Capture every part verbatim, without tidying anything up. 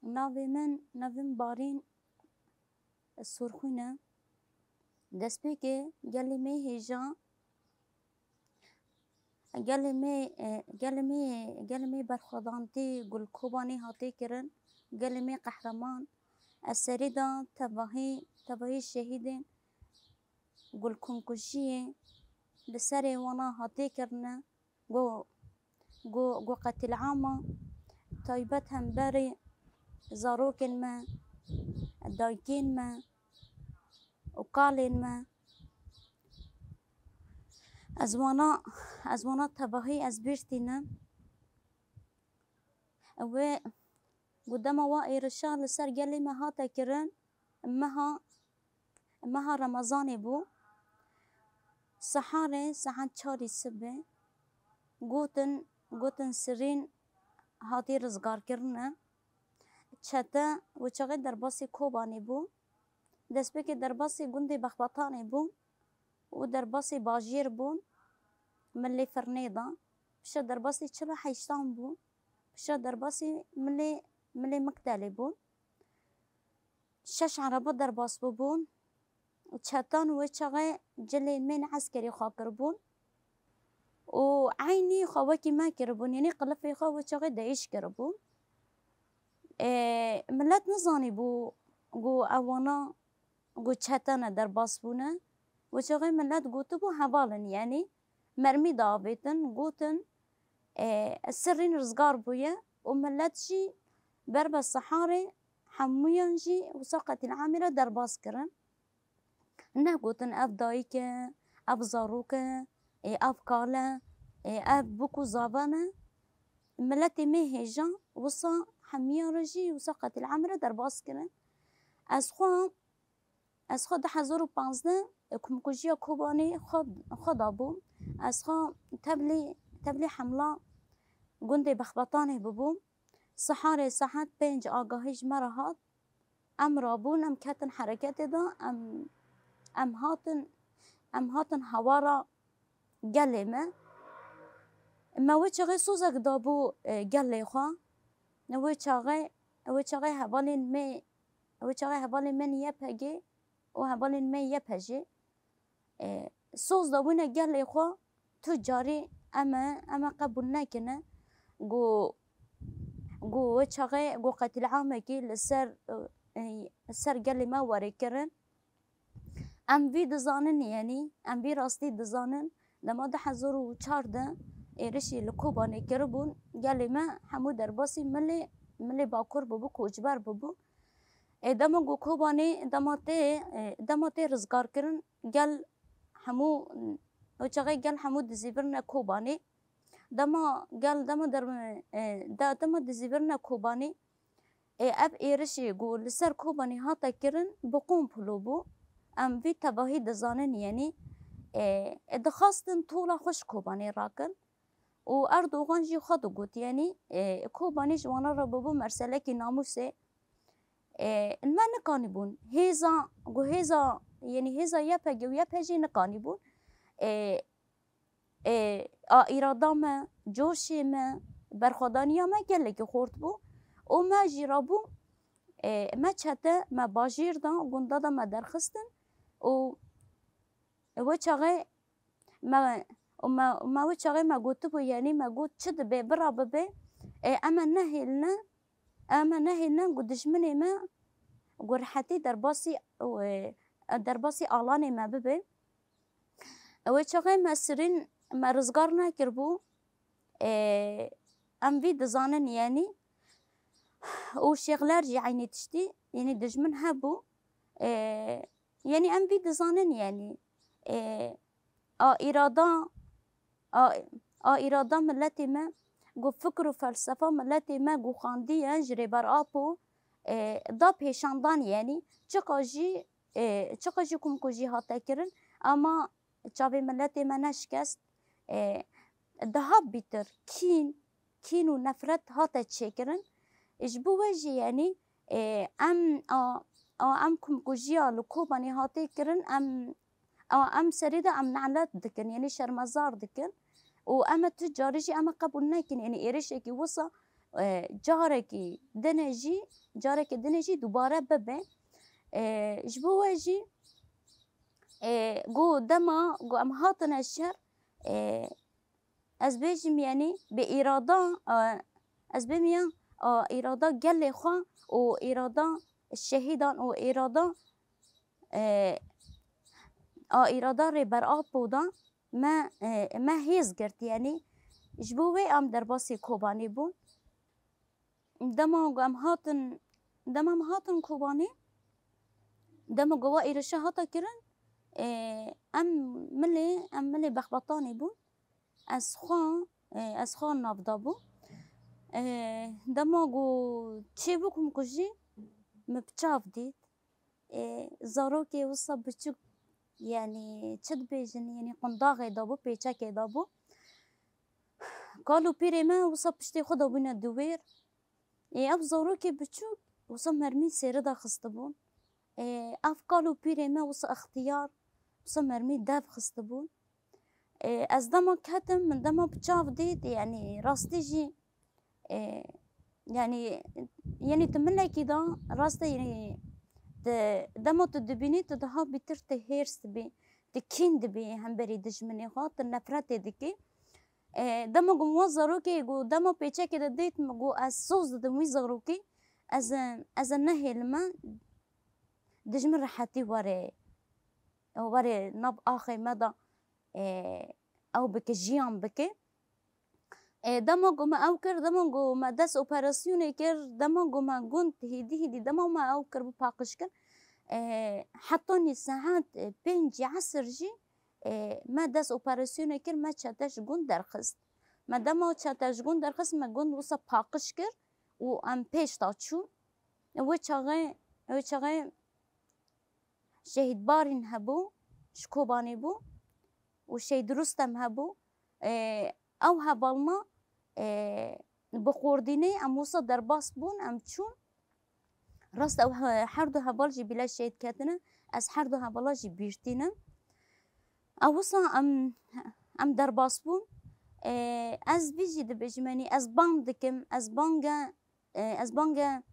Navê min, navê min Barîn Sorxûn e. Destpêkê gelê me hêja, gelê me, e, gelê me, gelê me berxwedantî gul Kobanê hatê kirin. Gelê me qehreman. Ez serê da tevahî, tevahî şehîdên gul komkujiyê li serê wana hatê kirine. Go, go, go qetilama taybet hemberî zarokên me, dayikên me û kalên me. Ez wana, ez wana tevahî ez bîr tînim. Wê go dema wa êrişa li ser gelê me hate kirin, meha, meha Remezanê bû. Seharê saet çarî sibê gotin, gotin sirîn hatî rizgarkirine. Çete wê çaxê derbasî Kobanê bû. Destpêkê derbasî gundê Bexbetanê bû û derbasî bajêr bûn milê firnê de. Piştre derbasî çil û heştan bû. Piştre derbasî milê, milê Miktelê bûn. Şeş ereba derbas bûbûn. Çetan wê çaxê cilên me eskerî xwe kiribûn û eynî xwe wekî me kiribûn, yanî qilifê xwe wê çaxê deyîş kiribûn. Ê, milet nizanîbû ku ewana ku çete ne derbas bûne. Wê çaxê milet gotibû heval in, yanî mermî diavêtin, gotin, ê, sirîn rizgar bûye û milet jî ber be seharê hemûyan jî wisa qetil'amê re derbas kirin. Negotin ev dayik e, ev zarok e, ê, ev kal e, ê, ev bûk û zava ne. Miletê me hêja wisa hemiyan re jî wisa qetil'am re derbas kirin. Ez xwe, ez xwe du hezar û panzdeh, e, komkujiya Kobanê xwe, xwe dabûm. Ez xwe tevlî, tevlî hemla gundê Bexbetanê bibûm. Siharê saet pênc agahî ji me re hat. Em rabûn, em ketin hereketê de, em, em hatin, em hatin hawara gelê me. Me wê çaxê sozek dabû, e, gelê xwe. Wê çaxê, wê çaxê hevalên me, wê çaxê hevalên me Y P G û hevalên me Y P J, e, soz dabûne gelê xwe, tu carî em e, em e qebûl nekine. Got, got wê çaxê, got qetil'amekî li ser, e, ser gelê me were kirin. Em vî dizanin, yanî em vî rastî dizanin. Dema du hezar û çardeh êrişî li Kobanê kiribûn, gelê me hemû derbasî milê, milê Bakur bûbû, koçber bûbû. Ê, dema ku Kobanê, dema tê, e, dema tê rizgarkirin, gel hemû, wê çaxê gel hemû dizîvirine Kobanê. Dema gel, dema der-, e, de-, dema dizîvirine Kobanê, ê, ev êrişê ku li ser Kobanê hate kirin, bi komplo bû. Em vî tevahî dizanin, yanî, e, e, dixwastin tola xwe ji Kobanê rakin. Û Erdogan jî xwe digot, yanî, e, Kobanê ji wana re bûbû merselekî namûsê. E, me nikanîbûn. Hêza, ku hêza, yanî hêza Y P G û Y P J nikanîbûn. E, e, a îrada me, coşê me, berxwedaniya me gelekî xort bû. Û me jî rabû, e, me çete, me bajêr da, gunda da me derxistin. Û wê çaxê me, û me, û me wê çaxê me gotibû, yanî me got, çi dibe, bira bibe, e, em e nehêline, em e nehêline ku dijminê me ku rihetî derbasî, e, derbasî alanê me bibe. Wê çaxê me sirîn, me rizgar nekiribû, e, em vî dizanin, yanî, û şêxler jî eynî tiştî, yanî dijmin hebû, e, yanî em vî dizanin, yanî, e, a îrada, a, a îrada miletê me, ku fikr û felsefa miletê me ku xandiye ji Rêber Apo, e, da pêşandan, yanî çiqa jî, e, çiqa jî komkujî hate kirin, ama çavê miletê me neşikest, e, daha bîtir kîn, kîn û nefret hate çêkirin. Ji bo we jî, yanî, e, em, a, a, em komkujiya li Kobanê hatê kirin, em, a, em serê de em nelet dikin, yanî şermezar dikin. Û em e tu carî jî em e qebûl nekin, yanî êrişekî wisa e, carekî dinê jî, carekî dinê jî dubare bibe. E, ji bo we jî, e, ku dema ku em hatine şer, e, ez bêjim, yanî bi îrada, e, ez bêjim ya, a, îrada gelê xwe û îrada şehîdan û îrada, e, a, îrada Rêber Apo da me, e, me hêz girt, yanî ji bo wê em derbasî Kobanê bûn. Dema ku em hatin, dema em hatin Kobanê, dema ku wa êrişa hata kirin, e, em milê, em milê Bexbetanê bûn. Ez xwe, e, ez xwe navda bûn. E, dema ku çêbû ku min kujî, min bi çav dît. E, zarokê wisa biçûk, yanî çi dibêjin, yanî qundaxê de bû, pêçekê de bû. Kal û pîrê me wisa piştê xwe de bûne di wêr. Ê, ev zarokê biçûk wisa mermî sêri de xistibûn. Ê, ev kal û pîrê me wisa extiyar, wisa mermî dev xistibûn. Ê, ez dema ketim, min dema bi çav dît, yanî rastî jî, ê, yanî, yanî tu milekî de, rastî, yanî, tu, dema tu dibînî, tu daha bîtir tu hêrs dibî, tu kîn dibî hemberî dijminê xwe, tu nefretê dikî. E, dema ku min wa zarokê ku dema pêçekê de dît, min got, ez soz didim wî zarokî, ez, ez ê nehêlime, dijmin rehetî were, were nav axê me de, e, ew bike, jiyan bike. E, dema ku me ew kir, dema ku me dest operasyonê kir, dema ku me gund hêdî hêdî, dema me ew kir, bi paqij kir, e, heta nî saet, e, pêncî esir jî, e, me dest operasyonê kir, me çete ji gund derxist. Me dema çete ji gund derxist, me gund wisa paqij kir û em pêş de çûn. Wê çaxê, wê çaxê Şehîd Barîn hebû, ji Kobanê bû û Şehîd Rustem hebû. E, ew hevalna, e, bi koordîneyê em wisa derbas bûn, em çûn. Rast ew he-, her du heval jî bîle şehîd ketine. Ez her du hevala jî bîr tînim. Ew wisa em, em derbas bûn. Ê, ez vî jî dibêjim, yanî ez bang dikim, ez bange, ê, ez bange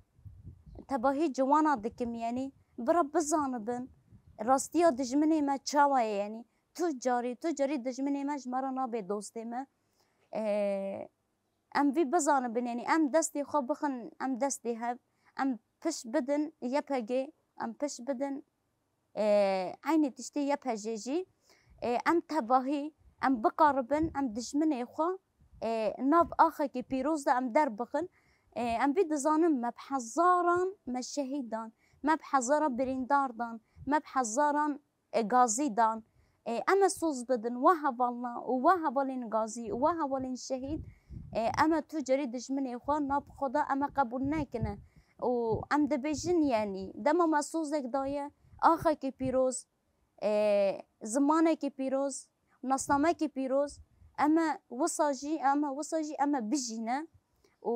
tebahî ciwana dikim, yanî bira bizanibin rastiya dijminê me çawa ye, yanî tu carî, tu carî dijminê me ji me re nabe dostê me. Ê, Em vî bizanibin, yanî em destê xwe bixin, em destê hev, em pişt bidin Y P G, em pişt bidin, e, eynî tiştê Y P G jî, e, em tevahî, em bikaribin, em dijminê xwe, e, nav axekî pîroz de em derbixin. E, em vî dizanin, me bi hezaran me şehîd dan, me bi hezaran birîndar dan, me bi hezaran e, gazî dan. E, em ê soz bidin we hevalna û we hevalên gazî û we hevalên şehîd, e, em ê tu carî dijminê xwe nav xwe de em ê qebûl nekine. Û em dibêjin, yanî dema me sozek daye, axekî pîroz, e, zimanekî pîroz, nasnamekî pîroz, em ê wisa jî, em ê wisa jî em ê bijîne û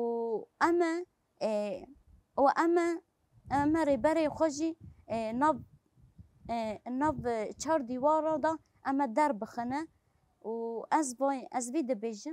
em ê, e, û em ê, em ê rêberê xwe jî, e, nav, e, nav çar dîwara de em ê derbixine û ez vay, ez vî dibêjim,